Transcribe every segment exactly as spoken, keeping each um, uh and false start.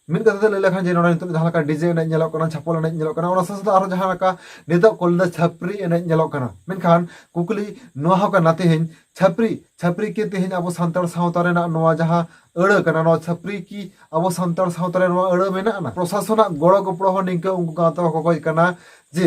ᱢᱤᱫ ᱠᱟᱛᱷᱟ ᱛᱮ ᱞᱟᱹᱭ ᱞᱮᱠᱷᱟᱱ ᱡᱮ ᱱᱚᱰᱮ ᱱᱤᱛᱚᱜ ᱡᱟᱦᱟᱸ ᱞᱮᱠᱟ ᱰᱤᱡᱮ ᱮᱱᱮᱡ ᱧᱮᱞᱚᱜ ᱠᱟᱱᱟ, ᱪᱷᱟᱯᱚᱞ ᱮᱱᱮᱡ ᱧᱮᱞᱚᱜ ᱠᱟᱱᱟ, ᱚᱱᱟ ᱥᱟᱶ ᱥᱟᱶᱛᱮ ᱟᱨᱦᱚᱸ ᱡᱟᱦᱟᱸ ᱞᱮᱠᱟ ᱱᱤᱛᱚᱜ ᱠᱚ ᱞᱟᱹᱭᱫᱟ ᱪᱷᱟᱹᱯᱨᱤ ᱮᱱᱮᱡ ᱧᱮᱞᱚᱜ ᱠᱟᱱᱟ᱾ ᱢᱮᱱᱠᱷᱟᱱ ᱠᱩᱠᱞᱤ ᱱᱚᱣᱟ ᱦᱚᱸ ᱠᱟᱱᱟ, ᱛᱮᱦᱮᱧ ᱪᱷᱟᱹᱯᱨᱤ, ᱪᱷᱟᱹᱯᱨᱤ ᱠᱤ ᱛᱮᱦᱮᱧ ᱟᱵᱚ ᱥᱟᱱᱛᱟᱲ ᱥᱟᱶᱛᱟ ᱨᱮᱱᱟᱜ ᱱᱚᱣᱟ ᱡᱟᱦᱟᱸ ᱟᱹᱲᱟᱹ ᱠᱟᱱᱟ, ᱱᱚᱣᱟ ᱪᱷᱟᱹᱯᱨᱤ ᱠᱤ ᱟᱵᱚ ᱥᱟᱱᱛᱟᱲ ᱥᱟᱶᱛᱟ ᱨᱮ ᱱᱚᱣᱟ ᱟᱹᱲᱟᱹ ᱢᱮᱱᱟᱜᱼᱟ? ᱯᱨᱚᱥᱟᱥᱚᱱᱟᱜ ᱜᱚᱲᱚ ᱜᱚᱯᱚᱲᱚ ᱦᱚᱸ ᱱᱤᱝᱠᱟᱹ ᱩᱱᱠᱩ ᱜᱟᱶᱛᱟ ᱠᱚ ᱠᱷᱚᱡ ᱠᱟᱱᱟ ᱡᱮ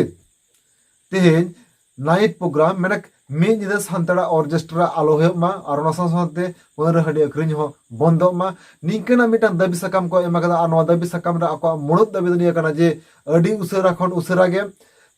ᱛᱮᱦᱮᱧ ᱱᱟᱭᱤᱴ ᱯᱨᱳᱜᱨᱟᱢ, ᱢᱟᱱᱮ ᱢᱤᱫ ᱧᱤᱫᱟᱹ ᱥᱟᱱᱛᱟᱲᱟᱜ ᱚᱨᱠᱮᱥᱴᱨᱟ ᱟᱞᱚ ᱦᱩᱭᱩᱜ ᱢᱟ, ᱟᱨ ᱚᱱᱟ ᱥᱟᱶ ᱥᱟᱶᱛᱮ ᱯᱟᱹᱣᱨᱟᱹ ᱦᱟᱺᱰᱤ ᱟᱹᱠᱷᱨᱤᱧ ᱦᱚᱸ ᱵᱚᱱᱫᱚᱜ ᱢᱟ, ᱱᱤᱝᱠᱟᱹᱱᱟᱜ ᱢᱤᱫᱴᱟᱝ ᱫᱟᱹᱵᱤ ᱥᱟᱠᱟᱢ ᱠᱚ ᱮᱢ ᱟᱠᱟᱫᱟ᱾ ᱟᱨ ᱱᱚᱣᱟ ᱫᱟᱹᱵᱤ ᱥᱟᱠᱟᱢ ᱨᱮ ᱟᱠᱚᱣᱟᱜ ᱢᱩᱲᱩᱫ ᱫᱟᱹᱵᱤ ᱫᱚ ᱱᱤᱭᱟᱹ ᱠᱟᱱᱟ ᱡᱮ ᱟᱹᱰᱤ ᱩᱥᱟᱹᱨᱟ ᱠᱷᱚᱱ ᱩᱥᱟᱹᱨᱟ ᱜᱮ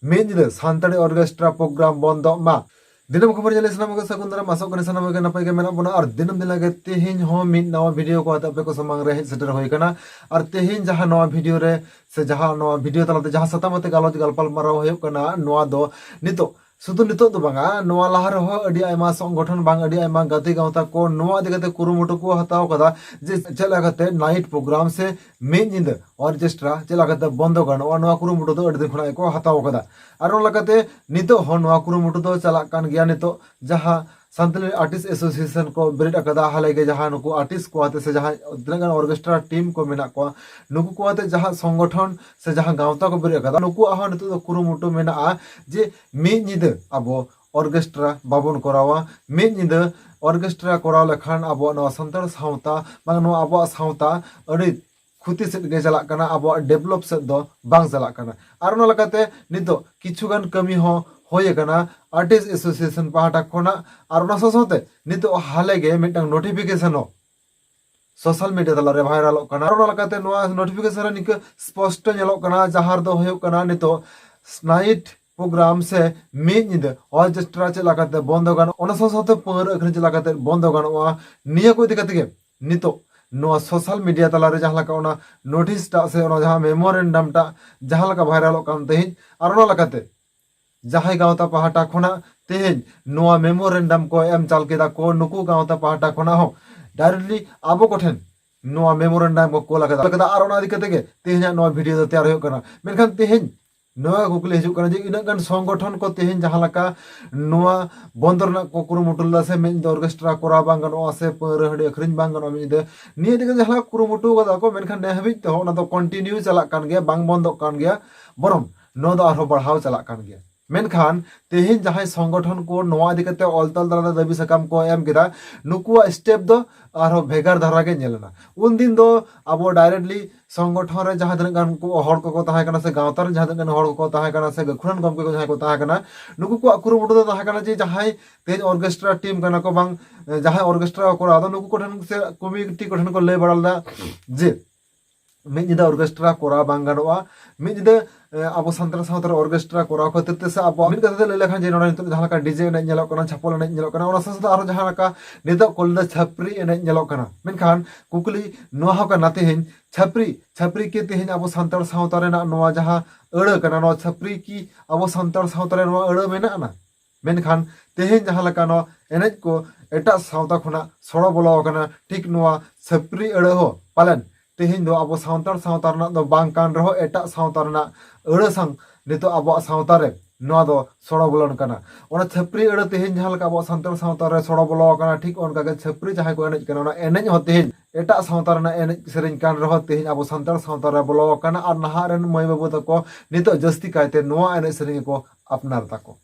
ᱢᱤᱫ ᱧᱤᱫᱟᱹ ᱥᱟᱱᱛᱟᱲᱤ ᱚᱨᱠᱮᱥᱴᱨᱟ ᱯᱨᱳᱜᱨᱟᱢ ᱵᱚᱱᱫᱚᱜ ᱢᱟ᱾ ᱫᱤᱱᱟᱹᱢ ᱠᱷᱚᱵᱚᱨ ᱧᱮᱞ ᱥᱟᱱᱟᱢ ᱠᱚ ᱥᱟᱹᱜᱩᱱ ᱫᱟᱨᱟᱢ, ᱟᱥᱚᱜ ᱠᱟᱱᱟ ᱥᱟᱱᱟᱢ ᱜᱮ ᱱᱟᱯᱟᱭ ᱜᱮ ᱢᱮᱱᱟᱜ ᱵᱚᱱᱟ᱾ ᱟᱨ ᱫᱤᱱᱟᱹᱢ ᱫᱤᱱ ᱞᱮᱠᱟ ᱛᱮᱦᱮᱧ ᱦᱚᱸ ᱢᱤᱫ ᱱᱟᱣᱟ ᱵᱷᱤᱰᱤᱭᱳ ᱠᱚ ᱟᱛᱮ ᱟᱯᱮ ᱠᱚ ᱥᱟᱢᱟᱝ ᱨᱮ ᱦᱮᱡ ᱥᱮᱴᱮᱨ ᱦᱩᱭ ᱟᱠᱟᱱᱟ᱾ ᱟᱨ ᱛᱮᱦᱮᱧ ᱡᱟᱦᱟᱸ ᱱᱚᱣᱟ ᱵᱷᱤᱰᱤᱭᱳ ᱨᱮ ᱥᱮ ᱡᱟᱦᱟᱸ ᱱᱚᱣᱟ ᱵᱷᱤᱰᱤᱭᱳ ᱛᱟᱞᱟᱛᱮ ᱡᱟᱦᱟᱸ ᱥᱟᱛᱟᱢ ᱟᱛᱮ ᱜᱟᱞᱚᱪ ᱜᱟᱞᱯᱟᱞ ᱢᱟᱨᱟᱣ ᱦᱩᱭᱩᱜ ᱠᱟᱱᱟ, ᱱᱚᱣᱟ ᱫᱚ ᱱᱤᱛᱚᱜ, ᱥᱩᱫᱷᱩ ᱱᱤᱛᱚᱜ ᱫᱚ ᱵᱟᱝᱟ, ᱱᱚᱣᱟ ᱞᱟᱦᱟ ᱨᱮᱦᱚᱸ ᱟᱹᱰᱤ ᱟᱭᱢᱟ ᱥᱚᱝᱜᱚᱴᱷᱚᱱ ᱵᱟᱝ, ᱟᱹᱰᱤ ᱟᱭᱢᱟ ᱜᱟᱛᱮ ᱜᱟᱶᱛᱟ ᱠᱚ ᱱᱚᱣᱟ ᱤᱫᱤ ᱠᱟᱛᱮ ᱠᱩᱨᱩᱢᱩᱴᱩ ᱠᱚ ᱦᱟᱛᱟᱣ ᱠᱟᱫᱟ ᱡᱮ ᱪᱮᱫ ᱞᱮᱠᱟᱛᱮ ᱱᱟᱭᱤᱴ ᱯᱨᱳᱜᱨᱟᱢ ᱥᱮ ᱢᱤᱫ ᱧᱤᱫᱟᱹ ᱚᱨᱠᱮᱥᱴᱨᱟ ᱪᱮᱫ ᱞᱮᱠᱟᱛᱮ ᱵᱚᱱᱫᱚ ᱜᱟᱱᱚᱜᱼᱟ, ᱱᱚᱣᱟ ᱠᱩᱨᱩᱢᱩᱴᱩ ᱫᱚ ᱟᱹᱰᱤ ᱫᱤᱱ ᱠᱷᱚᱱᱟᱜ ᱜᱮᱠᱚ ᱦᱟᱛᱟᱣ ᱠᱟᱫᱟ᱾ ᱟᱨ ᱚᱱᱟ ᱞᱮᱠᱟᱛᱮ ᱱᱤᱛᱚᱜ ᱦᱚᱸ ᱱᱚᱣᱟ ᱠᱩᱨᱩᱢᱩᱴᱩ ᱫᱚ ᱪᱟᱞᱟᱜ ᱠᱟᱱ ᱜᱮᱭᱟ᱾ ᱱᱤᱛᱚᱜ ᱡᱟᱦᱟᱸ ᱥᱟᱱᱛᱟᱲᱤ ᱟᱨᱴᱤᱥᱴ ᱮᱥᱳᱥᱤᱭᱮᱥᱚᱱ ᱠᱚ ᱵᱮᱨᱮᱫ ᱟᱠᱟᱫᱟ, ᱦᱟᱞᱮ ᱜᱮ ᱡᱟᱦᱟᱸ ᱱᱩᱠᱩ ᱟᱨᱴᱤᱥᱴ ᱠᱚ ᱟᱛᱮ ᱥᱮ ᱡᱟᱦᱟᱸ ᱛᱤᱱᱟᱹᱜ ᱜᱟᱱ ᱚᱨᱠᱮᱥᱴᱨᱟ ᱴᱤᱢ ᱠᱚ ᱢᱮᱱᱟᱜ ᱠᱚᱣᱟ, ᱱᱩᱠᱩ ᱠᱚ ᱟᱛᱮ ᱡᱟᱦᱟᱸ ᱥᱚᱝᱜᱚᱴᱷᱚᱱ ᱥᱮ ᱡᱟᱦᱟᱸ ᱜᱟᱶᱛᱟ ᱠᱚ ᱵᱮᱨᱮᱫ ᱟᱠᱟᱫᱟ, ᱱᱩᱠᱩᱣᱟᱜ ᱦᱚᱸ ᱱᱤᱛᱚᱜ ᱫᱚ ᱠᱩᱨᱩᱢᱩᱴᱩ ᱢᱮᱱᱟᱜᱼᱟ ᱡᱮ ᱢᱤᱫ ᱧᱤᱫᱟᱹ ᱟᱵᱚ ᱚᱨᱠᱮᱥᱴᱨᱟ ᱵᱟᱵᱚᱱ ᱠᱚᱨᱟᱣᱟ᱾ ᱢᱤᱫ ᱧᱤᱫᱟᱹ ᱚᱨᱠᱮᱥᱴᱨᱟ ᱠᱚᱨᱟᱣ ᱞᱮᱠᱷᱟᱱ ᱟᱵᱚᱣᱟᱜ ᱱᱚᱣᱟ ᱥᱟᱱᱛᱟᱲ ᱥᱟᱶᱛᱟ, ᱵᱟᱝ, ᱱᱚᱣᱟ ᱟᱵᱚᱣᱟᱜ ᱥᱟᱶᱛᱟ ᱟᱹᱰᱤ ᱠᱷᱚᱛᱤ ᱥᱮᱫ ᱜᱮ ᱪᱟᱞᱟᱜ ᱠᱟᱱᱟ, ᱟᱵᱚᱣᱟᱜ ᱰᱮᱵᱷᱞᱚᱯ ᱥᱮᱫ ᱫᱚ ᱵᱟᱝ ᱪᱟᱞᱟᱜ ᱠᱟᱱᱟ᱾ ᱟᱨ ᱚᱱᱟ ᱞᱮᱠᱟᱛᱮ ᱱᱤᱛᱚᱜ ᱠᱤᱪᱷᱩ ᱜᱟᱱ ᱠᱟᱹᱢᱤ ᱦᱚᱸ ᱦᱩᱭ ᱟᱠᱟᱱᱟ ᱟᱨᱴᱤᱥᱴ ᱮᱥᱳᱥᱤᱭᱮᱥᱚᱱ ᱯᱟᱦᱴᱟ ᱠᱷᱚᱱᱟᱜ᱾ ᱟᱨ ᱚᱱᱟ ᱥᱟᱶ ᱥᱟᱶᱛᱮ ᱱᱤᱛᱚᱜ ᱦᱟᱞᱮ ᱜᱮ ᱢᱤᱫᱴᱟᱝ ᱱᱳᱴᱤᱯᱷᱤᱠᱮᱥᱚᱱ ᱦᱚᱸ ᱥᱳᱥᱟᱞ ᱢᱤᱰᱤᱭᱟ ᱛᱟᱞᱟᱨᱮ ᱵᱷᱟᱭᱨᱟᱞᱚᱜ ᱠᱟᱱᱟ᱾ ᱟᱨ ᱚᱱᱟ ᱞᱮᱠᱟᱛᱮ ᱱᱚᱣᱟ ᱱᱳᱴᱤᱯᱷᱤᱠᱮᱥᱚᱱ ᱨᱮ ᱱᱤᱝᱠᱟᱹ ᱥᱯᱚᱥᱴᱚ ᱧᱮᱞᱚᱜ ᱠᱟᱱᱟ, ᱡᱟᱦᱟᱸ ᱨᱮᱫᱚ ᱦᱩᱭᱩᱜ ᱠᱟᱱᱟ ᱱᱤᱛᱚᱜ ᱱᱟᱭᱤᱴ ᱯᱨᱳᱜᱨᱟᱢ ᱥᱮ ᱢᱤᱫ ᱧᱤᱫᱟᱹ ᱚᱨᱠᱮᱥᱴᱨᱟ ᱪᱮᱫ ᱞᱮᱠᱟᱛᱮ ᱵᱚᱱᱫᱚ ᱜᱟᱱᱚᱜᱼᱟ, ᱚᱱᱟ ᱥᱟᱶ ᱥᱟᱶᱛᱮ ᱯᱟᱹᱣᱨᱟᱹ ᱟᱹᱠᱷᱨᱤᱧ ᱪᱮᱫ ᱞᱮᱠᱟᱛᱮ ᱵᱚᱱᱫᱚ ᱜᱟᱱᱚᱜᱼᱟ, ᱱᱤᱭᱟᱹ ᱠᱚ ᱤᱫᱤ ᱠᱟᱛᱮ ᱜᱮ ᱱᱤᱛᱚᱜ ᱱᱚᱣᱟ ᱥᱳᱥᱟᱞ ᱢᱤᱰᱤᱭᱟ ᱛᱟᱞᱟᱨᱮ ᱡᱟᱦᱟᱸ ᱞᱮᱠᱟ ᱚᱱᱟ ᱱᱳᱴᱤᱥ ᱴᱟᱜ ᱥᱮ ᱚᱱᱟ ᱡᱟᱦᱟᱸ ᱢᱮᱢᱳᱨᱮᱱᱰᱟᱢ ᱴᱟᱜ ᱡᱟᱦᱟᱸ ᱞᱮᱠᱟ ᱵᱷᱟᱭᱨᱟᱞᱚᱜ ᱠᱟᱱ ᱛᱮᱦᱮᱧ, ᱟᱨ ᱚᱱᱟ ᱞᱮᱠᱟᱛᱮ ᱡᱟᱦᱟᱸᱭ ᱜᱟᱶᱛᱟ ᱯᱟᱦᱴᱟ ᱠᱷᱚᱱᱟᱜ ᱛᱮᱦᱮᱧ ᱱᱚᱣᱟ ᱢᱮᱢᱳᱨᱮᱱᱰᱟᱢ ᱠᱚ ᱮᱢ ᱪᱟᱞ ᱠᱮᱫᱟ ᱠᱚ, ᱱᱩᱠᱩ ᱜᱟᱶᱛᱟ ᱯᱟᱦᱴᱟ ᱠᱷᱚᱱᱟᱜ ᱦᱚᱸ ᱰᱟᱭᱨᱮᱠᱴᱞᱤ ᱟᱵᱚ ᱠᱚᱴᱷᱮᱱ ᱱᱚᱣᱟ ᱢᱮᱢᱳᱨᱮᱱᱰᱟᱢ ᱠᱚ ᱠᱳᱞ ᱟᱠᱟᱫᱟ, ᱟᱨ ᱚᱱᱟ ᱤᱫᱤ ᱠᱟᱛᱮ ᱜᱮ ᱛᱮᱦᱮᱧᱟᱜ ᱱᱚᱣᱟ ᱵᱷᱤᱰᱤᱭᱳ ᱫᱚ ᱛᱮᱭᱟᱨ ᱦᱩᱭᱩᱜ ᱠᱟᱱᱟ᱾ ᱢᱮᱱᱠᱷᱟᱱ ᱛᱮᱦᱮᱧ ᱱᱚᱣᱟ ᱠᱩᱠᱞᱤ ᱦᱤᱡᱩᱜ ᱠᱟᱱᱟ ᱡᱮ ᱤᱱᱟᱹᱜ ᱜᱟᱱ ᱥᱚᱝᱜᱚᱴᱷᱚᱱ ᱠᱚ ᱛᱮᱦᱮᱧ ᱡᱟᱦᱟᱸ ᱞᱮᱠᱟ ᱱᱚᱣᱟ ᱵᱚᱱᱫᱚ ᱨᱮᱱᱟᱜ ᱠᱚ ᱠᱩᱨᱩᱢᱩᱴᱩ ᱞᱮᱫᱟ ᱥᱮ ᱢᱤᱫ ᱧᱤᱫᱟᱹ ᱚᱨᱠᱮᱥᱴᱨᱟ ᱠᱚᱨᱟᱣ ᱵᱟᱝ ᱜᱟᱱᱚᱜᱼᱟ ᱥᱮ ᱯᱟᱹᱣᱨᱟᱹ ᱦᱟᱺᱰᱤ ᱟᱹᱠᱷᱨᱤᱧ ᱵᱟᱝ ᱜᱟᱱᱚᱜᱼᱟ ᱢᱤᱫ ᱧᱤᱫᱟᱹ, ᱱᱤᱭᱟᱹ ᱤᱫᱤ ᱠᱟᱛᱮ ᱡᱟᱦᱟᱸ ᱞᱮᱠᱟ ᱠᱩᱨᱩᱢᱩᱴᱩ ᱠᱟᱫᱟ ᱠᱚ, ᱢᱮᱱᱠᱷᱟᱱ ᱱᱮ ᱦᱟᱹᱵᱤᱡ ᱛᱮᱦᱚᱸ ᱚᱱᱟ ᱫᱚ ᱠᱚᱱᱴᱤᱱᱤᱭᱩ ᱪᱟᱞᱟᱜ ᱠᱟᱱ ᱜᱮᱭᱟ, ᱵᱟᱝ ᱵᱚᱱᱫᱚᱜ ᱠᱟᱱ ᱜᱮᱭᱟ, ᱵᱚᱨᱚᱝ ᱱᱚᱣᱟ ᱫᱚ ᱟᱨᱦᱚᱸ ᱵᱟᱲᱦᱟᱣ ᱪᱟᱞᱟᱜ ᱠᱟᱱ ᱜᱮᱭᱟ᱾ ᱢᱮᱱᱠᱷᱟᱱ ᱛᱮᱦᱮᱧ ᱡᱟᱦᱟᱸᱭ ᱥᱚᱝᱜᱚᱴᱷᱚᱱ ᱠᱚ ᱱᱚᱣᱟ ᱤᱫᱤ ᱠᱟᱛᱮ ᱚᱞ ᱛᱚᱞ ᱛᱟᱞᱟᱛᱮ ᱫᱟᱹᱵᱤ ᱥᱟᱠᱟᱢ ᱠᱚ ᱮᱢ ᱠᱮᱫᱟ, ᱱᱩᱠᱩᱣᱟᱜ ᱥᱴᱮᱯ ᱫᱚ ᱟᱨᱦᱚᱸ ᱵᱷᱮᱜᱟᱨ ᱫᱷᱟᱨᱟ ᱜᱮ ᱧᱮᱞ ᱮᱱᱟ᱾ ᱩᱱᱫᱤᱱ ᱫᱚ ᱟᱵᱚ ᱰᱟᱭᱨᱮᱠᱴᱞᱤ ᱥᱚᱝᱜᱚᱴᱷᱚᱱ ᱨᱮ ᱡᱟᱦᱟᱸ ᱛᱤᱱᱟᱹᱜ ᱜᱟᱱ ᱠᱚ ᱦᱚᱲ ᱠᱚᱠᱚ ᱛᱟᱦᱮᱸ ᱠᱟᱱᱟ ᱥᱮ ᱜᱟᱶᱛᱟ ᱨᱮ ᱡᱟᱦᱟᱸ ᱛᱤᱱᱟᱹᱜ ᱜᱟᱱ ᱦᱚᱲ ᱠᱚᱠᱚ ᱛᱟᱦᱮᱸ ᱠᱟᱱᱟ ᱥᱮ ᱜᱟᱹᱠᱷᱩᱲᱟᱱ ᱜᱚᱢᱠᱮ ᱠᱚ ᱡᱟᱦᱟᱸᱭ ᱠᱚ ᱛᱟᱦᱮᱸ ᱠᱟᱱᱟ, ᱱᱩᱠᱩ ᱠᱚᱣᱟᱜ ᱠᱩᱨᱩᱢᱩᱴᱩ ᱫᱚ ᱛᱟᱦᱮᱸ ᱠᱟᱱᱟ ᱡᱮ ᱡᱟᱦᱟᱸᱭ ᱛᱮᱦᱮᱧ ᱚᱨᱠᱮᱥᱴᱨᱟ ᱴᱤᱢ ᱠᱟᱱᱟ ᱠᱚ ᱵᱟᱝ, ᱡᱟᱦᱟᱸᱭ ᱚᱨᱠᱮᱥᱴᱨᱟ ᱠᱚ ᱠᱚᱨᱟᱣ ᱫᱟ, ᱱᱩᱠᱩ ᱠᱚᱴᱷᱮᱱ ᱥᱮ ᱠᱚᱢᱤᱴᱤ ᱠᱚᱴᱷᱮᱱ ᱠᱚ ᱞᱟᱹᱭ ᱵᱟᱲᱟ ᱞᱮᱫᱟ ᱡᱮ ᱢᱤᱫ ᱧᱤᱫᱟᱹ ᱚᱨᱠᱮᱥᱴᱨᱟ ᱠᱚᱨᱟᱣ ᱵᱟᱝ ᱜᱟᱱᱚᱜᱼᱟ᱾ ᱢᱤᱫ ᱧᱤᱫᱟᱹ, ᱮ, ᱟᱵᱚ ᱥᱟᱱᱛᱟᱲ ᱥᱟᱶᱛᱟ ᱨᱮ ᱚᱨᱠᱮᱥᱴᱨᱟ ᱠᱚᱨᱟᱣ ᱠᱷᱟᱹᱛᱤᱨ ᱛᱮ ᱥᱮ ᱟᱵᱚᱣᱟᱜ ᱢᱤᱫ ᱠᱟᱛᱷᱟ ᱛᱮ ᱞᱟᱹᱭ ᱞᱮᱠᱷᱟᱱ ᱡᱮ ᱱᱚᱰᱮ ᱱᱤᱛᱚᱜ ᱡᱟᱦᱟᱸ ᱞᱮᱠᱟ ᱰᱤᱡᱮ ᱮᱱᱮᱡ ᱧᱮᱞᱚᱜ ᱠᱟᱱᱟ, ᱪᱷᱟᱯᱚᱞ ᱮᱱᱮᱡ ᱧᱮᱞᱚᱜ ᱠᱟᱱᱟ, ᱚᱱᱟ ᱥᱟᱶ ᱥᱟᱶᱛᱮ ᱟᱨᱦᱚᱸ ᱡᱟᱦᱟᱸ ᱞᱮᱠᱟ ᱱᱤᱛᱚᱜ ᱠᱚ ᱞᱟᱹᱭ ᱮᱫᱟ ᱪᱷᱟᱹᱯᱨᱤ ᱮᱱᱮᱡ ᱧᱮᱞᱚᱜ ᱠᱟᱱᱟ᱾ ᱢᱮᱱᱠᱷᱟᱱ ᱠᱩᱠᱞᱤ ᱱᱚᱣᱟ ᱦᱚᱸ ᱠᱟᱱᱟ, ᱛᱮᱦᱮᱧ ᱪᱷᱟᱹᱯᱨᱤ, ᱪᱷᱟᱹᱯᱨᱤ ᱠᱤ ᱛᱮᱦᱮᱧ ᱟᱵᱚ ᱥᱟᱱᱛᱟᱲ ᱥᱟᱶᱛᱟ ᱨᱮᱱᱟᱜ ᱱᱚᱣᱟ ᱡᱟᱦᱟᱸ ᱟᱹᱲᱟᱹ ᱠᱟᱱᱟ, ᱱᱚᱣᱟ ᱪᱷᱟᱹᱯᱨᱤ ᱠᱤ ᱟᱵᱚ ᱥᱟᱱᱛᱟᱲ ᱥᱟᱶᱛᱟ ᱨᱮ ᱱᱚᱣᱟ ᱟᱹᱲᱟᱹ ᱢᱮᱱᱟᱜ ᱟᱱᱟ? ᱢᱮᱱᱠᱷᱟᱱ ᱛᱮᱦᱮᱧ ᱡᱟᱦᱟᱸ ᱞᱮᱠᱟ ᱱᱚᱣᱟ ᱮᱱᱮᱡ ᱠᱚ ᱮᱴᱟᱜ ᱥᱟᱶᱛᱟ ᱠᱷᱚᱱᱟᱜ ᱥᱚᱲᱚ ᱵᱚᱞᱚ ᱟᱠᱟᱱᱟ, ᱴᱷᱤᱠ ᱱᱚᱣᱟ ᱪᱷᱟᱹᱯᱨᱤ ᱟᱹᱲᱟᱹ ᱦᱚᱸ ᱯᱟᱞᱮᱱ ᱛᱮᱦᱮᱧ ᱫᱚ ᱟᱵᱚ ᱥᱟᱱᱛᱟᱲ ᱥᱟᱶᱛᱟ ᱨᱮᱱᱟᱜ ᱫᱚ ᱵᱟᱝ ᱠᱟᱱ ᱨᱮᱦᱚᱸ ᱮᱴᱟᱜ ᱥᱟᱶᱛᱟ ᱨᱮᱱᱟᱜ ᱟᱹᱲᱟᱹ ᱥᱟᱶ ᱱᱤᱛᱚᱜ ᱟᱵᱚᱣᱟᱜ ᱥᱟᱶᱛᱟ ᱨᱮ ᱱᱚᱣᱟ ᱫᱚ ᱥᱚᱲᱚ ᱵᱚᱞᱚᱱ ᱠᱟᱱᱟ᱾ ᱚᱱᱟ ᱪᱷᱟᱹᱯᱨᱤ ᱟᱹᱲᱟᱹ ᱛᱮᱦᱮᱧ ᱡᱟᱦᱟᱸ ᱞᱮᱠᱟ ᱟᱵᱚᱣᱟᱜ ᱥᱟᱱᱛᱟᱲ ᱥᱟᱶᱛᱟ ᱨᱮ ᱥᱚᱲᱚ ᱵᱚᱞᱚ ᱟᱠᱟᱱᱟ, ᱴᱷᱤᱠ ᱚᱱᱠᱟ ᱜᱮ ᱪᱷᱟᱹᱯᱨᱤ ᱡᱟᱦᱟᱸᱭ ᱠᱚ ᱮᱱᱮᱡ ᱠᱟᱱᱟ, ᱚᱱᱟ ᱮᱱᱮᱡ ᱦᱚᱸ ᱛᱮᱦᱮᱧ ᱮᱴᱟᱜ ᱥᱟᱶᱛᱟ ᱨᱮᱱᱟᱜ ᱮᱱᱮᱡ ᱥᱮᱨᱮᱧ ᱠᱟᱱ ᱨᱮᱦᱚᱸ ᱛᱮᱦᱮᱧ ᱟᱵᱚ ᱥᱟᱱᱛᱟᱲ ᱥᱟᱶᱛᱟ ᱨᱮ ᱵᱚᱞᱚ ᱟᱠᱟᱱᱟ᱾ ᱟᱨ ᱱᱟᱦᱟᱜ ᱨᱮᱱ ᱢᱟᱹᱭ ᱵᱟᱹᱵᱩ ᱛᱟᱠᱚ ᱱᱤᱛᱚᱜ ᱡᱟᱹᱥᱛᱤ ᱠᱟᱭᱛᱮ ᱱᱚᱣᱟ ᱮᱱᱮᱡ ᱥᱮᱨᱮᱧ ᱜᱮᱠᱚ ᱟᱯᱱᱟᱨ ᱛᱟᱠᱚ᱾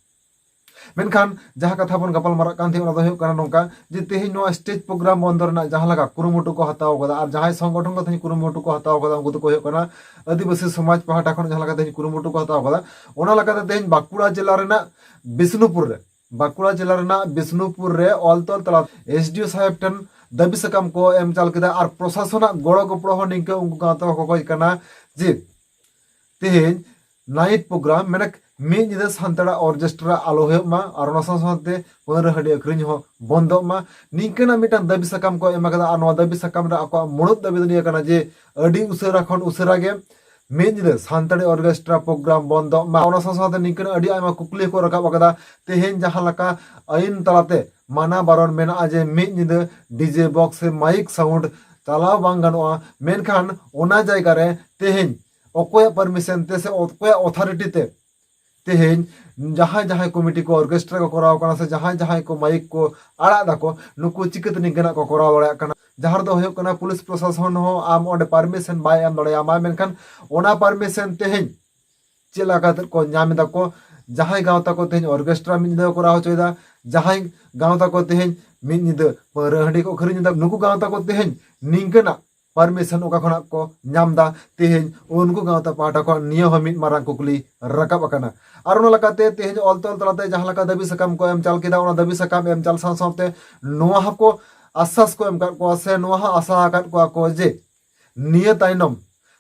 ᱢᱮᱱᱠᱷᱟᱱ ᱡᱟᱦᱟᱸ ᱠᱟᱛᱷᱟ ᱵᱚᱱ ᱜᱟᱯᱟᱞ ᱢᱟᱨᱟᱜ ᱠᱟᱱ ᱛᱟᱦᱮᱸᱫ, ᱚᱱᱟ ᱫᱚ ᱦᱩᱭᱩᱜ ᱠᱟᱱᱟ ᱱᱚᱝᱠᱟ ᱡᱮ ᱛᱮᱦᱮᱧ ᱱᱚᱣᱟ ᱥᱴᱮᱡᱽ ᱯᱨᱳᱜᱨᱟᱢ ᱵᱚᱱᱫᱚ ᱨᱮᱱᱟᱜ ᱡᱟᱦᱟᱸ ᱞᱮᱠᱟ ᱠᱩᱨᱩᱢᱩᱴᱩ ᱠᱚ ᱦᱟᱛᱟᱣ ᱠᱟᱫᱟ, ᱟᱨ ᱡᱟᱦᱟᱸᱭ ᱥᱚᱝᱜᱚᱴᱷᱚᱱ ᱠᱚ ᱛᱮᱦᱮᱧ ᱠᱩᱨᱩᱢᱩᱴᱩ ᱠᱚ ᱦᱟᱛᱟᱣ ᱠᱟᱫᱟ, ᱩᱱᱠᱩ ᱫᱚᱠᱚ ᱦᱩᱭᱩᱜ ᱠᱟᱱᱟ ᱟᱹᱫᱤᱵᱟᱹᱥᱤ ᱥᱚᱢᱟᱡᱽ ᱯᱟᱦᱴᱟ ᱠᱷᱚᱱ ᱡᱟᱦᱟᱸ ᱞᱮᱠᱟ ᱛᱮᱦᱮᱧ ᱠᱩᱨᱩᱢᱩᱴᱩ ᱠᱚ ᱦᱟᱛᱟᱣ ᱠᱟᱫᱟ, ᱚᱱᱟ ᱞᱮᱠᱟᱛᱮ ᱛᱮᱦᱮᱧ ᱵᱟᱸᱠᱩᱲᱟ ᱡᱮᱞᱟ ᱨᱮᱱᱟᱜ ᱵᱤᱥᱱᱩᱯᱩᱨ ᱨᱮ, ᱵᱟᱸᱠᱩᱲᱟ ᱡᱮᱞᱟ ᱨᱮᱱᱟᱜ ᱵᱤᱥᱱᱩᱯᱩᱨ ᱨᱮ ᱚᱞ ᱛᱚᱞ ᱛᱟᱞᱟ ᱮᱥ ᱰᱤ ᱳ ᱥᱟᱦᱮᱵᱽ ᱴᱷᱮᱱ ᱫᱟᱹᱵᱤ ᱥᱟᱠᱟᱢ ᱠᱚ ᱮᱢ ᱪᱟᱞ ᱠᱮᱫᱟ᱾ ᱟᱨ ᱯᱨᱚᱥᱟᱥᱚᱱᱟᱜ ᱜᱚᱲᱚ ᱜᱚᱯᱚᱲᱚ ᱦᱚᱸ ᱱᱤᱝᱠᱟᱹ ᱩᱱᱠᱩ ᱜᱟᱶᱛᱟ ᱠᱚ ᱠᱷᱚᱠᱚᱭ ᱠᱟᱱᱟ ᱡᱮ ᱛᱮᱦᱮᱧ ᱱᱟᱭᱤᱴ ᱯᱨᱳᱜᱨᱟᱢ, ᱢᱟᱱᱮ ᱢᱤᱫ ᱧᱤᱫᱟᱹ ᱥᱟᱱᱛᱟᱲᱟᱜ ᱚᱨᱠᱮᱥᱴᱨᱟ ᱟᱞᱚ ᱦᱩᱭᱩᱜ ᱢᱟ, ᱟᱨ ᱚᱱᱟ ᱥᱟᱶ ᱥᱟᱶᱛᱮ ᱯᱟᱹᱣᱨᱟᱹ ᱦᱟᱺᱰᱤ ᱟᱹᱠᱷᱨᱤᱧ ᱦᱚᱸ ᱵᱚᱱᱫᱚᱜ ᱢᱟ, ᱱᱤᱝᱠᱟᱹᱱᱟᱜ ᱢᱤᱫᱴᱟᱝ ᱫᱟᱹᱵᱤ ᱥᱟᱠᱟᱢ ᱠᱚ ᱮᱢ ᱟᱠᱟᱫᱟ᱾ ᱟᱨ ᱱᱚᱣᱟ ᱫᱟᱹᱵᱤ ᱥᱟᱠᱟᱢ ᱨᱮ ᱟᱠᱚᱣᱟᱜ ᱢᱩᱲᱩᱫ ᱫᱟᱹᱵᱤ ᱫᱚ ᱱᱤᱭᱟᱹ ᱠᱟᱱᱟ ᱡᱮ ᱟᱹᱰᱤ ᱩᱥᱟᱹᱨᱟ ᱠᱷᱚᱱ ᱩᱥᱟᱹᱨᱟ ᱜᱮ ᱢᱤᱫ ᱧᱤᱫᱟᱹ ᱥᱟᱱᱛᱟᱲᱤ ᱚᱨᱠᱮᱥᱴᱨᱟ ᱯᱨᱳᱜᱨᱟᱢ ᱵᱚᱱᱫᱚᱜ ᱢᱟ᱾ ᱚᱱᱟ ᱥᱟᱶ ᱥᱟᱶᱛᱮ ᱱᱤᱝᱠᱟᱹᱱ ᱟᱹᱰᱤ ᱟᱭᱢᱟ ᱠᱩᱠᱞᱤ ᱦᱚᱸᱠᱚ ᱨᱟᱠᱟᱵ ᱟᱠᱟᱫᱟ, ᱛᱮᱦᱮᱧ ᱡᱟᱦᱟᱸ ᱞᱮᱠᱟ ᱟᱹᱭᱤᱱ ᱛᱟᱞᱟᱛᱮ ᱢᱟᱱᱟ ᱵᱟᱨᱚᱱ ᱢᱮᱱᱟᱜᱼᱟ ᱡᱮ ᱢᱤᱫ ᱧᱤᱫᱟᱹ ᱰᱤᱡᱮ ᱵᱚᱠᱥ ᱥᱮ ᱢᱟᱭᱤᱠ ᱥᱟᱣᱩᱱᱰ ᱪᱟᱞᱟᱣ ᱵᱟᱝ ᱜᱟᱱᱚᱜᱼᱟ, ᱢᱮᱱᱠᱷᱟᱱ ᱚᱱᱟ ᱡᱟᱭᱜᱟ ᱨᱮ ᱛᱮᱦᱮᱧ ᱚᱠᱚᱭᱟᱜ ᱯᱟᱨᱢᱤᱥᱚᱱ ᱛᱮ ᱥᱮ ᱚᱠᱚᱭᱟᱜ ᱚᱛᱷᱚᱨᱤᱴᱤ ᱛᱮ ᱛᱮᱦᱮᱧ ᱡᱟᱦᱟᱸᱭ ᱡᱟᱦᱟᱸᱭ ᱠᱚᱢᱤᱴᱤ ᱠᱚ ᱚᱨᱠᱮᱥᱴᱨᱟ ᱠᱚ ᱠᱚᱨᱟᱣ ᱠᱟᱱᱟ ᱥᱮ ᱡᱟᱦᱟᱸᱭ ᱡᱟᱦᱟᱸᱭ ᱠᱚ ᱢᱟᱭᱤᱠ ᱠᱚ ᱟᱲᱟᱜ ᱫᱟᱠᱚ, ᱱᱩᱠᱩ ᱪᱤᱠᱟᱹᱛᱮ ᱱᱤᱝᱠᱟᱹᱱᱟᱜ ᱠᱚ ᱠᱚᱨᱟᱣ ᱫᱟᱲᱮᱭᱟᱜ ᱠᱟᱱᱟ? ᱡᱟᱦᱟᱸ ᱨᱮᱫᱚ ᱦᱩᱭᱩᱜ ᱠᱟᱱᱟ ᱯᱩᱞᱤᱥ ᱯᱨᱚᱥᱟᱥᱚᱱ ᱦᱚᱸ ᱟᱢ ᱚᱸᱰᱮ ᱯᱟᱨᱢᱤᱥᱚᱱ ᱵᱟᱭ ᱮᱢ ᱫᱟᱲᱮᱭᱟᱢᱟ, ᱢᱮᱱᱠᱷᱟᱱ ᱚᱱᱟ ᱯᱟᱨᱢᱤᱥᱚᱱ ᱛᱮᱦᱮᱧ ᱪᱮᱫ ᱞᱮᱠᱟ ᱠᱟᱛᱮ ᱠᱚ ᱧᱟᱢ ᱮᱫᱟ ᱠᱚ? ᱡᱟᱦᱟᱸᱭ ᱜᱟᱶᱛᱟ ᱠᱚ ᱛᱮᱦᱮᱧ ᱚᱨᱠᱮᱥᱴᱨᱟ ᱢᱤᱫ ᱧᱤᱫᱟᱹ ᱠᱚ ᱠᱚᱨᱟᱣ ᱦᱚᱪᱚᱭᱮᱫᱟ, ᱡᱟᱦᱟᱸᱭ ᱜᱟᱶᱛᱟ ᱠᱚ ᱛᱮᱦᱮᱧ ᱢᱤᱫ ᱧᱤᱫᱟᱹ ᱯᱟᱹᱣᱨᱟᱹ ᱦᱟᱺᱰᱤ ᱠᱚ ᱟᱹᱠᱷᱨᱤᱧ ᱮᱫᱟ, ᱱᱩᱠᱩ ᱜᱟᱶᱛᱟ ᱠᱚ ᱛᱮᱦᱮᱧ ᱱᱤᱝᱠᱟᱹᱱᱟᱜ ᱯᱟᱨᱢᱤᱥᱚᱱ ᱚᱠᱟ ᱠᱷᱚᱱᱟᱜ ᱠᱚ ᱧᱟᱢ ᱮᱫᱟ? ᱛᱮᱦᱮᱧ ᱩᱱᱠᱩ ᱜᱟᱶᱛᱟ ᱯᱟᱦᱴᱟ ᱠᱷᱚᱱ ᱱᱤᱭᱟᱹ ᱦᱚᱸ ᱢᱤᱫ ᱢᱟᱨᱟᱝ ᱠᱩᱠᱞᱤ ᱨᱟᱠᱟᱵ ᱟᱠᱟᱱᱟ᱾ ᱟᱨ ᱚᱱᱟ ᱞᱮᱠᱟᱛᱮ ᱛᱮᱦᱮᱧ ᱚᱞ ᱛᱚᱞ ᱛᱟᱞᱟᱛᱮ ᱡᱟᱦᱟᱸ ᱞᱮᱠᱟ ᱫᱟᱹᱵᱤ ᱥᱟᱠᱟᱢ ᱠᱚ ᱮᱢ ᱪᱟᱞ ᱠᱮᱫᱟ, ᱚᱱᱟ ᱫᱟᱹᱵᱤ ᱥᱟᱠᱟᱢ ᱮᱢ ᱪᱟᱞ ᱥᱟᱶ ᱥᱟᱶᱛᱮ ᱱᱚᱣᱟ ᱦᱚᱸᱠᱚ ᱟᱥᱥᱟᱥ ᱠᱚ ᱮᱢ ᱟᱠᱟᱫ ᱠᱚᱣᱟ ᱥᱮ ᱱᱚᱣᱟ ᱦᱚᱸ ᱟᱥᱟ ᱟᱠᱟᱫ ᱠᱚᱣᱟ ᱠᱚ ᱡᱮ ᱱᱤᱭᱟᱹ ᱛᱟᱭᱱᱚᱢ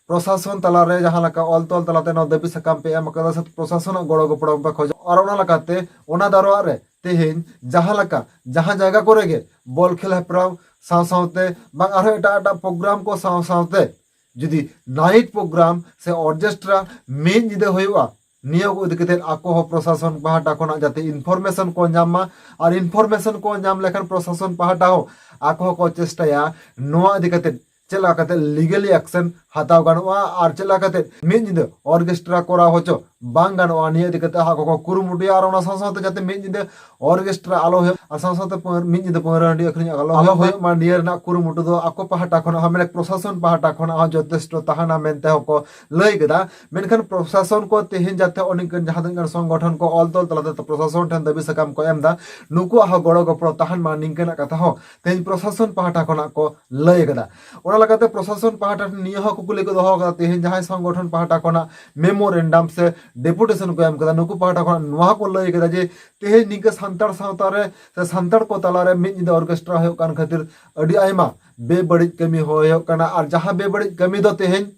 ᱯᱨᱚᱥᱟᱥᱚᱱ ᱛᱟᱞᱟᱨᱮ ᱡᱟᱦᱟᱸ ᱞᱮᱠᱟ ᱚᱞ ᱛᱚᱞ ᱛᱟᱞᱟᱛᱮ ᱱᱚᱣᱟ ᱫᱟᱹᱵᱤ ᱥᱟᱠᱟᱢ ᱯᱮ ᱮᱢ ᱟᱠᱟᱫᱟ ᱥᱮ ᱯᱨᱚᱥᱟᱥᱚᱱᱟᱜ ᱜᱚᱲᱚ ᱜᱚᱯᱚᱲᱚ ᱯᱮ ᱠᱷᱚᱡᱚᱜ, ᱟᱨ ᱚᱱᱟ ᱞᱮᱠᱟᱛᱮ ᱚᱱᱟ ᱫᱟᱨᱣᱟᱜ ᱨᱮ ᱛᱮᱦᱮᱧ ᱡᱟᱦᱟᱸ ᱞᱮᱠᱟ ᱡᱟᱦᱟᱸ ᱡᱟᱭᱜᱟ ᱠᱚᱨᱮ ᱜᱮ ᱵᱚᱞ ᱠᱷᱮᱞ ᱦᱮᱯᱨᱟᱣ ᱥᱟᱶ ᱥᱟᱶᱛᱮ ᱵᱟᱝ ᱟᱨᱦᱚᱸ ᱮᱴᱟᱜ ᱮᱴᱟᱜ ᱯᱨᱳᱜᱨᱟᱢ ᱠᱚ ᱥᱟᱶ ᱥᱟᱶᱛᱮ ᱡᱩᱫᱤ ᱱᱟᱭᱤᱴ ᱯᱨᱳᱜᱨᱟᱢ ᱥᱮ ᱚᱨᱠᱮᱥᱴᱨᱟ ᱢᱤᱫ ᱧᱤᱫᱟᱹ ᱦᱩᱭᱩᱜᱼᱟ, ᱱᱤᱭᱟᱹ ᱠᱚ ᱤᱫᱤ ᱠᱟᱛᱮ ᱟᱠᱚ ᱦᱚᱸ ᱯᱨᱚᱥᱟᱥᱚᱱ ᱯᱟᱦᱴᱟ ᱠᱷᱚᱱᱟᱜ ᱡᱟᱛᱮ ᱤᱱᱯᱷᱚᱨᱢᱮᱥᱚᱱ ᱠᱚ ᱧᱟᱢ ᱢᱟ, ᱟᱨ ᱤᱱᱯᱷᱚᱨᱢᱮᱥᱚᱱ ᱠᱚ ᱧᱟᱢ ᱞᱮᱠᱷᱟᱱ ᱯᱨᱚᱥᱟᱥᱚᱱ ᱯᱟᱦᱴᱟ ᱦᱚᱸ ᱟᱠᱚ ᱦᱚᱸᱠᱚ ᱪᱮᱥᱴᱟᱭᱟ ᱱᱚᱣᱟ ᱤᱫᱤ ᱠᱟᱛᱮ ᱪᱮᱫ ᱞᱮᱠᱟ ᱠᱟᱛᱮ ᱞᱤᱜᱟᱞᱤ ᱮᱠᱥᱮᱱ ᱦᱟᱛᱟᱣ ᱜᱟᱱᱚᱜᱼᱟ ᱟᱨ ᱪᱮᱫ ᱞᱮᱠᱟ ᱠᱟᱛᱮ ᱢᱤᱫ ᱧᱤᱫᱟᱹ ᱚᱨᱠᱮᱥᱴᱨᱟ ᱠᱚᱨᱟᱣ ᱦᱚᱪᱚ ᱵᱟᱝ ᱜᱟᱱᱚᱜᱼᱟ, ᱱᱤᱭᱟᱹ ᱤᱫᱤ ᱠᱟᱛᱮ ᱟᱠᱚ ᱠᱚ ᱠᱩᱨᱩᱢᱩᱴᱩᱭᱟ᱾ ᱟᱨ ᱚᱱᱟ ᱥᱟᱶ ᱥᱟᱶᱛᱮ ᱡᱟᱛᱮ ᱢᱤᱫ ᱧᱤᱫᱟᱹ ᱚᱨᱠᱮᱥᱴᱨᱟ ᱟᱞᱚ ᱦᱩᱭᱩᱜ, ᱟᱨ ᱥᱟᱶ ᱥᱟᱶᱛᱮ ᱯᱟᱹᱣᱨᱟᱹ, ᱢᱤᱫ ᱧᱤᱫᱟᱹ ᱯᱟᱹᱣᱨᱟᱹ ᱦᱟᱺᱰᱤ ᱟᱹᱠᱷᱨᱤᱧ ᱟᱞᱚ ᱟᱞᱚ ᱦᱩᱭᱩᱜ ᱦᱩᱭᱩᱜ ᱢᱟ, ᱱᱤᱭᱟᱹ ᱨᱮᱱᱟᱜ ᱠᱩᱨᱩᱢᱩᱴᱩ ᱫᱚ ᱟᱠᱚ ᱯᱟᱦᱴᱟ ᱠᱷᱚᱱᱟᱜ ᱦᱚᱸ, ᱢᱟᱱᱮ ᱯᱨᱚᱥᱟᱥᱚᱱ ᱯᱟᱦᱴᱟ ᱠᱷᱚᱱᱟᱜ ᱦᱚᱸ ᱡᱚᱛᱷᱮᱥᱴᱚ ᱛᱟᱦᱮᱱᱟ ᱢᱮᱱᱛᱮ ᱦᱚᱸᱠᱚ ᱞᱟᱹᱭ ᱠᱮᱫᱟ᱾ ᱢᱮᱱᱠᱷᱟᱱ ᱯᱨᱚᱥᱟᱥᱚᱱ ᱠᱚ ᱛᱮᱦᱮᱧ ᱡᱟᱛᱮ ᱚᱱᱮ ᱡᱟᱦᱟᱸ ᱛᱤᱱᱟᱹᱜ ᱜᱟᱱ ᱥᱚᱝᱜᱚᱴᱷᱚᱱ ᱠᱚ ᱚᱞ ᱛᱚᱞ ᱛᱟᱞᱟᱛᱮ ᱯᱨᱚᱥᱟᱥᱚᱱ ᱴᱷᱮᱱ ᱫᱟᱹᱵᱤ ᱥᱟᱠᱟᱢ ᱠᱚ ᱮᱢ ᱮᱫᱟ, ᱱᱩᱠᱩᱣᱟᱜ ᱦᱚᱸ ᱜᱚᱲᱚ ᱜᱚᱯᱚᱲᱚ ᱛᱟᱦᱮᱱ ᱢᱟ, ᱱᱤᱝᱠᱟᱹᱱᱟᱜ ᱠᱟᱛᱷᱟ ᱦᱚᱸ ᱛᱮᱦᱮᱧ ᱯᱨᱚᱥᱟᱥᱚᱱ ᱯᱟᱦᱴᱟ ᱠᱷᱚᱱᱟᱜ ᱠᱚ ᱞᱟᱹᱭ ᱠᱟᱫᱟ᱾ ᱚᱱᱟ ᱞᱮᱠᱟᱛᱮ ᱯᱨᱚᱥᱟᱥᱚᱱ ᱯᱟᱦᱴᱟ ᱴᱷᱮᱱ ᱱᱤᱭᱟᱹ ᱦᱚᱸ ᱠᱩᱠᱞᱤ ᱠᱚ ᱫᱚᱦᱚ ᱠᱟᱫᱟ, ᱛᱮᱦᱮᱧ ᱡᱟᱦᱟᱸᱭ ᱥᱚᱝᱜᱚᱴᱷᱚᱱ ᱯᱟᱦᱴᱟ ᱠᱷᱚᱱᱟᱜ ᱢᱮᱢᱳᱨᱮᱱᱰᱟᱢ ᱥᱮ ᱰᱮᱯᱩᱴᱮᱥᱚᱱ ᱠᱚ ᱮᱢ ᱠᱟᱫᱟ, ᱱᱩᱠᱩ ᱯᱟᱦᱴᱟ ᱠᱷᱚᱱᱟᱜ ᱱᱚᱣᱟ ᱠᱚ ᱞᱟᱹᱭ ᱠᱟᱫᱟ ᱡᱮ ᱛᱮᱦᱮᱧ ᱱᱤᱝᱠᱟᱹ ᱥᱟᱱᱛᱟᱲ ᱥᱟᱶᱛᱟ ᱨᱮ ᱥᱮ ᱥᱟᱱᱛᱟᱲ ᱠᱚ ᱛᱟᱞᱟᱨᱮ ᱢᱤᱫ ᱧᱤᱫᱟᱹ ᱚᱨᱠᱮᱥᱴᱨᱟ ᱦᱩᱭᱩᱜ ᱠᱟᱱ ᱠᱷᱟᱹᱛᱤᱨ ᱟᱹᱰᱤ ᱟᱭᱢᱟ ᱵᱮᱵᱟᱹᱲᱤᱡ ᱠᱟᱹᱢᱤ ᱦᱚᱸ ᱦᱩᱭᱩᱜ ᱠᱟᱱᱟ, ᱟᱨ ᱡᱟᱦᱟᱸ ᱵᱮᱵᱟᱹᱲᱤᱡ ᱠᱟᱹᱢᱤ ᱫᱚ ᱛᱮᱦᱮᱧ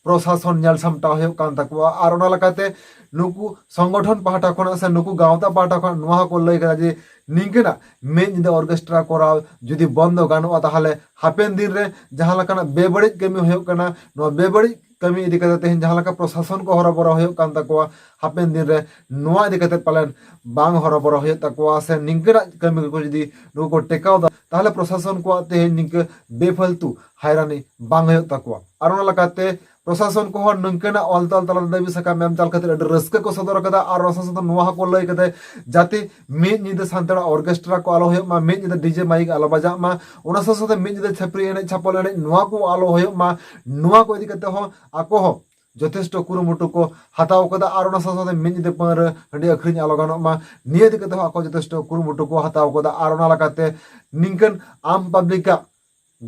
ᱯᱨᱚᱥᱟᱥᱚᱱ ᱧᱮᱞ ᱥᱟᱢᱴᱟᱣ ᱦᱩᱭᱩᱜ ᱠᱟᱱ ᱛᱟᱠᱚᱣᱟ᱾ ᱟᱨ ᱚᱱᱟ ᱞᱮᱠᱟᱛᱮ ᱱᱩᱠᱩ ᱥᱚᱝᱜᱚᱴᱷᱚᱱ ᱯᱟᱦᱴᱟ ᱠᱷᱚᱱᱟᱜ ᱥᱮ ᱱᱩᱠᱩ ᱜᱟᱶᱛᱟ ᱯᱟᱦᱴᱟ ᱠᱷᱚᱱᱟᱜ ᱱᱚᱣᱟ ᱦᱚᱸᱠᱚ ᱞᱟᱹᱭ ᱠᱟᱫᱟ ᱡᱮ ᱱᱤᱝᱠᱟᱹᱱᱟᱜ ᱢᱤᱫ ᱧᱤᱫᱟᱹ ᱚᱨᱠᱮᱥᱴᱨᱟ ᱠᱚᱨᱟᱣ ᱡᱩᱫᱤ ᱵᱚᱱᱫᱚ ᱜᱟᱱᱚᱜᱼᱟ, ᱛᱟᱦᱚᱞᱮ ᱦᱟᱯᱮᱱ ᱫᱤᱱ ᱨᱮ ᱡᱟᱦᱟᱸ ᱞᱮᱠᱟᱱᱟᱜ ᱵᱮᱵᱟᱹᱲᱤᱡ ᱠᱟᱹᱢᱤ ᱦᱩᱭᱩᱜ ᱠᱟᱱᱟ, ᱱᱚᱣᱟ ᱵᱮᱵᱟᱹᱲᱤᱡ ᱠᱟᱹᱢᱤ ᱤᱫᱤ ᱠᱟᱛᱮ ᱛᱮᱦᱮᱧ ᱡᱟᱦᱟᱸ ᱞᱮᱠᱟ ᱯᱨᱚᱥᱟᱥᱚᱱ ᱠᱚ ᱦᱚᱨᱚᱵᱚᱨᱚ ᱦᱩᱭᱩᱜ ᱠᱟᱱ ᱛᱟᱠᱚᱣᱟ, ᱦᱟᱯᱮᱱ ᱫᱤᱱ ᱨᱮ ᱱᱚᱣᱟ ᱤᱫᱤ ᱠᱟᱛᱮ ᱯᱟᱞᱮᱱ ᱵᱟᱝ ᱦᱚᱨᱚᱵᱚᱨᱚ ᱦᱩᱭᱩᱜ ᱛᱟᱠᱚᱣᱟ, ᱥᱮ ᱱᱤᱝᱠᱟᱹᱱᱟᱜ ᱠᱟᱹᱢᱤ ᱠᱚ ᱡᱩᱫᱤ ᱱᱩᱠᱩ ᱠᱚ ᱴᱮᱠᱟᱣ ᱫᱟ, ᱛᱟᱦᱚᱞᱮ ᱯᱨᱚᱥᱟᱥᱚᱱ ᱠᱚᱣᱟᱜ ᱛᱮᱦᱮᱧ ᱱᱤᱝᱠᱟᱹ ᱵᱮᱯᱷᱟᱞᱛᱩ ᱦᱟᱭᱨᱟᱱᱤ ᱵᱟᱝ ᱦᱩᱭᱩᱜ ᱛᱟᱠᱚᱣᱟ᱾ ᱟᱨ ᱚᱱᱟ ᱞᱮᱠᱟᱛᱮ ᱯᱨᱚᱥᱟᱥᱚᱱ ᱠᱚᱦᱚᱸ ᱱᱤᱝᱠᱟᱹᱱᱟᱜ ᱚᱞ ᱛᱚᱞ ᱛᱟᱞᱟᱛᱮ ᱫᱟᱹᱵᱤ ᱥᱟᱠᱟᱢ ᱮᱢ ᱪᱟᱞ ᱠᱷᱟᱹᱛᱤᱨ ᱟᱹᱰᱤ ᱨᱟᱹᱥᱠᱟᱹ ᱠᱚ ᱥᱚᱫᱚᱨ ᱠᱟᱫᱟ᱾ ᱟᱨ ᱚᱱᱟ ᱥᱟᱶ ᱥᱟᱶᱛᱮ ᱱᱚᱣᱟ ᱦᱚᱸᱠᱚ ᱞᱟᱹᱭ ᱠᱟᱫᱟ, ᱡᱟᱛᱮ ᱢᱤᱫ ᱧᱤᱫᱟᱹ ᱥᱟᱱᱛᱟᱲᱟᱜ ᱚᱨᱠᱮᱥᱴᱨᱟ ᱠᱚ ᱟᱞᱚ ᱦᱩᱭᱩᱜ ᱢᱟ, ᱢᱤᱫ ᱧᱤᱫᱟᱹ ᱰᱤᱡᱮ ᱢᱟᱭᱤᱠ ᱟᱞᱚ ᱵᱟᱡᱟᱜ ᱢᱟ, ᱚᱱᱟ ᱥᱟᱶ ᱥᱟᱶᱛᱮ ᱢᱤᱫ ᱧᱤᱫᱟᱹ ᱪᱷᱟᱹᱯᱨᱤ ᱮᱱᱮᱡ ᱪᱷᱟᱯᱚᱞ ᱮᱱᱮᱡ ᱱᱚᱣᱟ ᱠᱚ ᱟᱞᱚ ᱦᱩᱭᱩᱜ ᱢᱟ, ᱱᱚᱣᱟ ᱠᱚ ᱤᱫᱤ ᱠᱟᱛᱮ ᱦᱚᱸ ᱟᱠᱚ ᱦᱚᱸ ᱡᱚᱛᱷᱮᱥᱴᱚ ᱠᱩᱨᱩᱢᱩᱴᱩ ᱠᱚ ᱦᱟᱛᱟᱣ ᱠᱟᱫᱟ᱾ ᱟᱨ ᱚᱱᱟ ᱥᱟᱶ ᱥᱟᱶᱛᱮ ᱢᱤᱫ ᱧᱤᱫᱟᱹ ᱯᱟᱹᱣᱨᱟᱹ ᱦᱟᱺᱰᱤ ᱟᱹᱠᱷᱨᱤᱧ ᱟᱞᱚ ᱜᱟᱱᱚᱜ ᱢᱟ, ᱱᱤᱭᱟᱹ ᱤᱫᱤ ᱠᱟᱛᱮ ᱦᱚᱸ ᱟᱠᱚ ᱡᱚᱛᱷᱮᱥᱴᱚ ᱠᱩᱨᱩᱢᱩᱴᱩ ᱠᱚ ᱦᱟᱛᱟᱣ ᱠᱟᱫᱟ᱾ ᱟᱨ ᱚᱱᱟ ᱞᱮᱠᱟᱛᱮ ᱱᱤᱝᱠᱟᱹᱱ ᱟᱢ ᱯᱟᱵᱽᱞᱤᱠᱟᱜ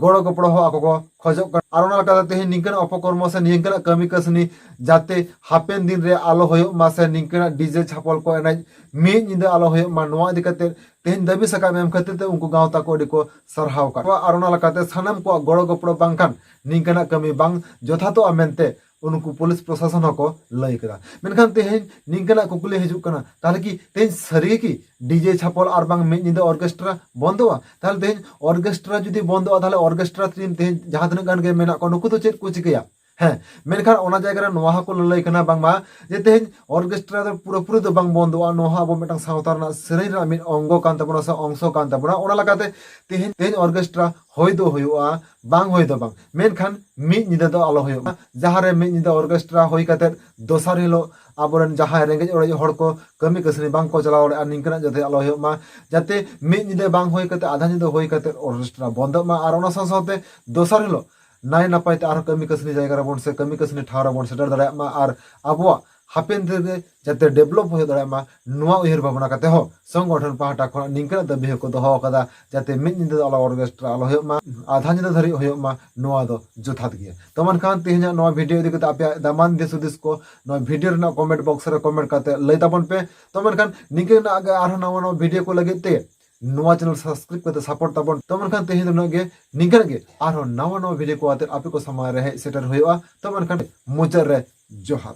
ᱜᱚᱲᱚ ᱜᱚᱯᱚᱲᱚ ᱦᱚᱸ ᱟᱠᱚ ᱠᱚ ᱠᱷᱚᱡᱚᱜ ᱠᱟᱱᱟ᱾ ᱟᱨ ᱚᱱᱟ ᱞᱮᱠᱟᱛᱮ ᱛᱮᱦᱮᱧ ᱱᱤᱝᱠᱟᱹᱱ ᱚᱯᱚᱠᱚᱨᱢᱚ ᱥᱮ ᱱᱤᱝᱠᱟᱹᱱᱟᱜ ᱠᱟᱹᱢᱤ ᱠᱟᱹᱥᱱᱤ ᱡᱟᱛᱮ ᱦᱟᱯᱮᱱ ᱫᱤᱱ ᱨᱮ ᱟᱞᱚ ᱦᱩᱭᱩᱜ ᱢᱟ, ᱥᱮ ᱱᱤᱝᱠᱟᱹᱱᱟᱜ ᱰᱤᱡᱮ ᱪᱷᱟᱯᱚᱞ ᱠᱚ ᱮᱱᱮᱡ ᱢᱤᱫ ᱧᱤᱫᱟᱹ ᱟᱞᱚ ᱦᱩᱭᱩᱜ ᱢᱟ, ᱱᱚᱣᱟ ᱤᱫᱤ ᱠᱟᱛᱮ ᱛᱮᱦᱮᱧ ᱫᱟᱹᱵᱤ ᱥᱟᱠᱟᱢ ᱮᱢ ᱠᱷᱟᱹᱛᱤᱨ ᱛᱮ ᱩᱱᱠᱩ ᱜᱟᱶᱛᱟ ᱠᱚ ᱟᱹᱰᱤ ᱠᱚ ᱥᱟᱨᱦᱟᱣ ᱠᱟᱫ ᱠᱚᱣᱟ᱾ ᱟᱨ ᱚᱱᱟ ᱞᱮᱠᱟᱛᱮ ᱥᱟᱱᱟᱢ ᱠᱚᱣᱟᱜ ᱜᱚᱲᱚ ᱜᱚᱯᱚᱲᱚ ᱵᱟᱝᱠᱷᱟᱱ ᱱᱤᱝᱠᱟᱹᱱᱟᱜ ᱠᱟᱹᱢᱤ ᱵᱟᱝ ᱡᱚᱛᱷᱟᱛᱚᱜᱼᱟ ᱢᱮᱱᱛᱮ ᱩᱱᱠᱩ ᱯᱩᱞᱤᱥ ᱯᱨᱚᱥᱟᱥᱚᱱ ᱦᱚᱸᱠᱚ ᱞᱟᱹᱭ ᱠᱮᱫᱟ᱾ ᱢᱮᱱᱠᱷᱟᱱ ᱛᱮᱦᱮᱧ ᱱᱤᱝᱠᱟᱹᱱᱟᱜ ᱠᱩᱠᱞᱤ ᱦᱤᱡᱩᱜ ᱠᱟᱱᱟ, ᱛᱟᱦᱚᱞᱮ ᱠᱤ ᱛᱮᱦᱮᱧ ᱥᱟᱹᱨᱤ ᱜᱮ ᱠᱤ ᱰᱤᱡᱮ ᱪᱷᱟᱯᱚᱞ ᱟᱨ ᱵᱟᱝ ᱢᱤᱫ ᱧᱤᱫᱟᱹ ᱚᱨᱠᱮᱥᱴᱨᱟ ᱵᱚᱱᱫᱚᱜᱼᱟ? ᱛᱟᱦᱚᱞᱮ ᱛᱮᱦᱮᱧ ᱚᱨᱠᱮᱥᱴᱨᱟ ᱡᱩᱫᱤ ᱵᱚᱱᱫᱚᱜᱼᱟ, ᱛᱟᱦᱚᱞᱮ ᱚᱨᱠᱮᱥᱴᱨᱟ ᱴᱤᱢ ᱛᱮᱦᱮᱧ ᱡᱟᱦᱟᱸ ᱛᱤᱱᱟᱹᱜ ᱜᱟᱱ ᱜᱮ ᱢᱮᱱᱟᱜ ᱠᱚᱣᱟ, ᱱᱩᱠᱩ ᱫᱚ ᱪᱮᱫ ᱠᱚ ᱪᱤᱠᱟᱹᱭᱟ? ᱦᱮᱸ, ᱢᱮᱱᱠᱷᱟᱱ ᱚᱱᱟ ᱡᱟᱭᱜᱟ ᱨᱮ ᱱᱚᱣᱟ ᱦᱚᱸᱠᱚ ᱞᱟᱹᱞᱟᱹᱭ ᱠᱟᱱᱟ ᱵᱟᱝᱢᱟ ᱡᱮ ᱛᱮᱦᱮᱧ ᱚᱨᱠᱮᱥᱴᱨᱟ ᱫᱚ ᱯᱩᱨᱟᱹᱯᱩᱨᱤ ᱫᱚ ᱵᱟᱝ ᱵᱚᱱᱫᱚᱜᱼᱟ, ᱱᱚᱣᱟ ᱦᱚᱸ ᱟᱵᱚ ᱢᱤᱫᱴᱟᱝ ᱥᱟᱶᱛᱟ ᱨᱮᱱᱟᱜ ᱥᱮᱨᱮᱧ ᱨᱮᱱᱟᱜ ᱢᱤᱫ ᱚᱝᱜᱚ ᱠᱟᱱ ᱛᱟᱵᱚᱱᱟ ᱥᱮ ᱚᱝᱥᱚ ᱠᱟᱱ ᱛᱟᱵᱚᱱᱟ᱾ ᱚᱱᱟ ᱞᱮᱠᱟᱛᱮ ᱛᱮᱦᱮᱧ, ᱛᱮᱦᱮᱧ ᱚᱨᱠᱮᱥᱴᱨᱟ ᱦᱩᱭ ᱫᱚ ᱦᱩᱭᱩᱜᱼᱟ, ᱵᱟᱝ ᱦᱩᱭ ᱫᱚ ᱵᱟᱝ, ᱢᱮᱱᱠᱷᱟᱱ ᱢᱤᱫ ᱧᱤᱫᱟᱹ ᱫᱚ ᱟᱞᱚ ᱦᱩᱭᱩᱜ ᱢᱟ᱾ ᱡᱟᱦᱟᱸ ᱨᱮ ᱢᱤᱫ ᱧᱤᱫᱟᱹ ᱚᱨᱠᱮᱥᱴᱨᱟ ᱦᱩᱭ ᱠᱟᱛᱮ ᱫᱚᱥᱟᱨ ᱦᱤᱞᱳᱜ ᱟᱵᱚᱨᱮᱱ ᱡᱟᱦᱟᱸᱭ ᱨᱮᱸᱜᱮᱡ ᱚᱨᱮᱡ ᱦᱚᱲ ᱠᱚ ᱠᱟᱹᱢᱤ ᱠᱟᱹᱥᱱᱤ ᱵᱟᱝ ᱠᱚ ᱪᱟᱞᱟᱣ ᱫᱟᱲᱮᱭᱟᱜᱼᱟ, ᱱᱤᱝᱠᱟᱹᱱᱟᱜ ᱡᱟᱛᱮ ᱟᱞᱚ ᱦᱩᱭᱩᱜ ᱢᱟ᱾ ᱡᱟᱛᱮ ᱢᱤᱫ ᱧᱤᱫᱟᱹ ᱵᱟᱝ ᱦᱩᱭ ᱠᱟᱛᱮ ᱟᱫᱷᱟ ᱧᱤᱫᱟᱹ ᱦᱩᱭ ᱠᱟᱛᱮ ᱚᱨᱠᱮᱥᱴᱨᱟ ᱵᱚᱱᱫᱚᱜ ᱢᱟ᱾ ᱟᱨ ᱚᱱᱟ ᱥᱟᱶ ᱥᱟᱶᱛᱮ ᱫᱚᱥᱟᱨ ᱦᱤᱞᱳᱜ ᱱᱟᱭ ᱱᱟᱯᱟᱭ ᱛᱮ ᱟᱨᱦᱚᱸ ᱠᱟᱹᱢᱤ ᱠᱟᱹᱥᱱᱤ ᱡᱟᱭᱜᱟ ᱨᱮᱵᱚᱱ ᱥᱮ ᱠᱟᱹᱢᱤ ᱠᱟᱹᱥᱱᱤ ᱴᱷᱟᱶ ᱨᱮᱵᱚᱱ ᱥᱮᱴᱮᱨ ᱫᱟᱲᱮᱭᱟᱜ ᱢᱟ᱾ ᱟᱨ ᱟᱵᱚᱣᱟᱜ ᱦᱟᱯᱮᱱ ᱫᱤᱱ ᱨᱮ ᱡᱟᱛᱮ ᱰᱮᱵᱷᱞᱚᱯ ᱦᱩᱭ ᱫᱟᱲᱮᱭᱟᱜ ᱢᱟ, ᱱᱚᱣᱟ ᱩᱭᱦᱟᱹᱨ ᱵᱷᱟᱵᱽᱱᱟ ᱠᱟᱛᱮ ᱦᱚᱸ ᱥᱚᱝᱜᱚᱴᱷᱚᱱ ᱯᱟᱦᱴᱟ ᱠᱷᱚᱱᱟᱜ ᱱᱤᱝᱠᱟᱹᱱᱟᱜ ᱫᱟᱹᱵᱤ ᱦᱚᱸᱠᱚ ᱫᱚᱦᱚ ᱟᱠᱟᱫᱟ, ᱡᱟᱛᱮ ᱢᱤᱫ ᱧᱤᱫᱟᱹ ᱫᱚ ᱟᱞᱚ ᱚᱨᱠᱮᱥᱴᱨᱟ ᱟᱞᱚ ᱦᱩᱭᱩᱜ ᱢᱟ, ᱟᱫᱷᱟ ᱧᱤᱫᱟᱹ ᱫᱷᱟᱹᱨᱤᱡ ᱦᱩᱭᱩᱜ ᱢᱟ, ᱱᱚᱣᱟ ᱫᱚ ᱡᱚᱛᱷᱟᱛ ᱜᱮᱭᱟ᱾ ᱛᱚ ᱢᱮᱱᱠᱷᱟᱱ ᱛᱮᱦᱮᱧᱟᱜ ᱱᱚᱣᱟ ᱵᱷᱤᱰᱤᱭᱳ ᱤᱫᱤ ᱠᱟᱛᱮ ᱟᱯᱮᱭᱟᱜ ᱫᱟᱢᱟᱱ ᱫᱤᱥ ᱦᱩᱫᱤᱥ ᱠᱚ ᱱᱚᱣᱟ ᱵᱷᱤᱰᱤᱭᱳ ᱨᱮᱱᱟᱜ ᱠᱚᱢᱮᱱᱴ ᱵᱚᱠᱥ ᱨᱮ ᱠᱚᱢᱮᱱᱴ ᱠᱟᱛᱮ ᱞᱟᱹᱭ ᱛᱟᱵᱚᱱ ᱯᱮ᱾ ᱛᱚ ᱢᱮᱱᱠᱷᱟᱱ ᱱᱤᱝᱠᱟᱹᱱᱟᱜ ᱜᱮ ᱟᱨᱦᱚᱸ ᱱᱟᱣᱟ ᱱᱟᱣᱟ ᱵᱷᱤᱰᱤᱭᱳ ᱠᱚ ᱞᱟᱹᱜᱤᱫ ᱛᱮ ᱱᱚᱣᱟ ᱪᱮᱱᱮᱞ ᱥᱟᱵᱥᱠᱨᱟᱭᱤᱵ ᱠᱟᱛᱮ ᱥᱟᱯᱳᱨᱴ ᱛᱟᱵᱚᱱ᱾ ᱛᱚ ᱢᱮᱱᱠᱷᱟᱱ ᱛᱮᱦᱮᱧ ᱫᱚ ᱱᱩᱱᱟᱹᱜ ᱜᱮ, ᱱᱤᱝᱠᱟᱹᱱᱟᱜ ᱜᱮ ᱟᱨᱦᱚᱸ ᱱᱟᱣᱟ ᱱᱟᱣᱟ ᱵᱷᱤᱰᱤᱭᱳ ᱠᱚ ᱟᱛᱮ ᱟᱯᱮ ᱠᱚ ᱥᱟᱢᱟᱝ ᱨᱮ ᱦᱮᱡ ᱥᱮᱴᱮᱨ ᱦᱩᱭᱩᱜᱼᱟ᱾ ᱛᱚ ᱢᱮᱱᱠᱷᱟᱱ ᱢᱩᱪᱟᱹᱫ ᱨᱮ ᱡᱚᱦᱟᱨ᱾